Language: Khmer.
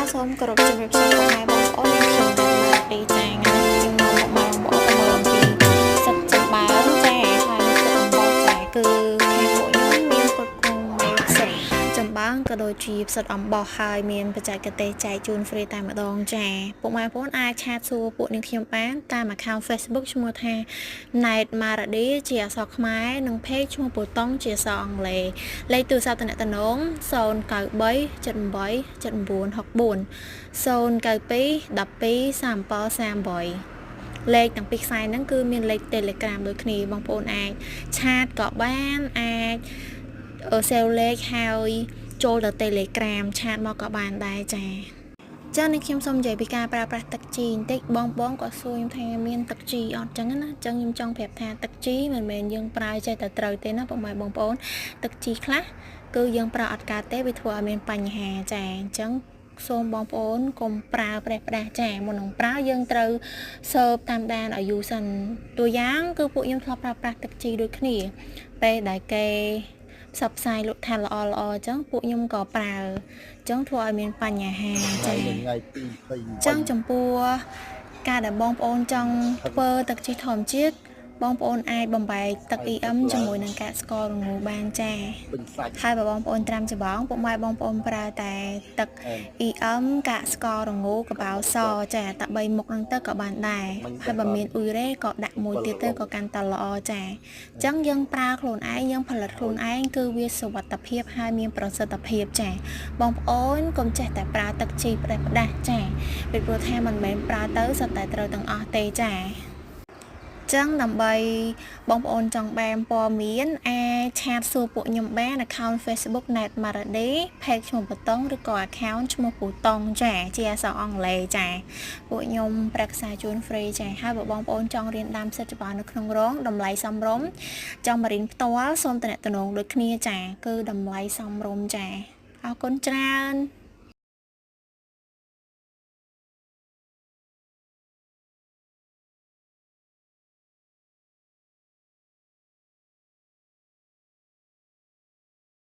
ចាសូមគោរពជំរាបសួរពុកម៉ែបងប្អូននាងខ្ញុំបាទទីចាថ្ងៃនេះខ្ញុំនាំពុកម៉ែបងប្អូនទៅមើលអំពីផ្សិតចំបើងចាហើយនិងផ្សិតអំបោសចាគឺខាងពួកខ្ញុំមានផ្គត់ផ្គង់ផ្សិតចំបើងក៏ដូចជាផ្សិតអំបោសហើយមានបច្ចេកទេសចែកជូន free តែម្ដងចាពុកម៉ែបងប្អូនអាច chat សួរពួកនាងខ្ញុំបានតាម account Facebook ឈ្មោះថា Night Maradi ជាអក្សរខ្មែរនិង page ឈ្មោះពូតុងជាអក្សរអង់គ្លេសលេខទូរស័ព្ទទំនាក់ទំនង093 78 79 64 092 12 37 38លេខទាំងពីរខ្សែហ្នឹងគឺមានលេខ Telegram ដូចគ្នាបងប្អូនអាច chat ក៏បានអាច save លេខហើយចូលទៅ Telegram chat មកក៏បានដែរចាចានេះខ្ញុំសូមនិយាយពីការប្រើប្រាស់ទឹកជីបន្តិចបងបងក៏សួរខ្ញុំថាមានទឹកជីអត់ចឹងណាចឹងខ្ញុំចង់ប្រាប់ថាទឹកជីមិនមែនយើងប្រើចេះតែត្រូវទេណាពុកម៉ែបងប្អូនទឹកជីខ្លះគឺយើងប្រើអត់កើតទេវាធ្វើឲ្យមានបញ្ហាចាអញ្ចឹងសូមបងប្អូនកុំប្រើប្រេះផ្ដាស់ចាមុននឹងប្រើយើងត្រូវសើបតាមដានឲ្យយូរសិនតួយ៉ាងគឺពួកខ្ញុំធ្លាប់ប្រើប្រាស់ទឹកជីដូចគ្នាពេលដែលគេផ្សព្វផ្សាយលក់ថាល្អល្អអញ្ចឹងពួកខ្ញុំក៏ប្រើអញ្ចឹងធ្វើឲ្យមានបញ្ហាចា ថ្ងៃទី អញ្ចឹងចំពោះការដែលបងប្អូនចង់ធ្វើទឹកជីធម្មជាតិបងប្អូនអាចបំបែកទឹក EM ជាមួយនឹងកាកស្កររងូបានចា ពេញសាច់ ហើយបើបងប្អូនត្រាំច្បងពុកម៉ែបងប្អូនប្រើតែទឹក EM កាកស្កររងូកបោសចាតែ3មុខហ្នឹងទៅក៏បានដែរហើយបើមានអ៊ុយរ៉េក៏ដាក់មួយទៀតទៅក៏កាន់តែល្អចាអញ្ចឹងយើងប្រើខ្លួនឯងយើងផលិតខ្លួនឯងគឺវាសុវត្ថិភាពហើយមានប្រសិទ្ធភាពចាបងប្អូនកុំចេះតែប្រើទឹកជីផ្ដេសផ្ដាស់ចាពីព្រោះថាមិនមែនប្រើទៅសុទ្ធតែត្រូវទាំងអស់ទេចាចឹងដើម្បីបងប្អូនចង់បានព័ត៌មានអាច chat សួរពួកខ្ញុំបាន account Facebook Net Maradi page ឈ្មោះបតុងឬក៏ account ឈ្មោះពូតុងចាជាអក្សរអង់គ្លេសចាពួកខ្ញុំប្រឹក្សាជូន free ចាហើយបើបងប្អូនចង់រៀនដាំផ្សិតច្បារនៅក្នុងរោងតម្លៃសមរម្យចង់មករៀនផ្ទាល់សូមតំណតំណងដូចគ្នាចាគឺតម្លៃសមរម្យចាអរគុណច្រើន។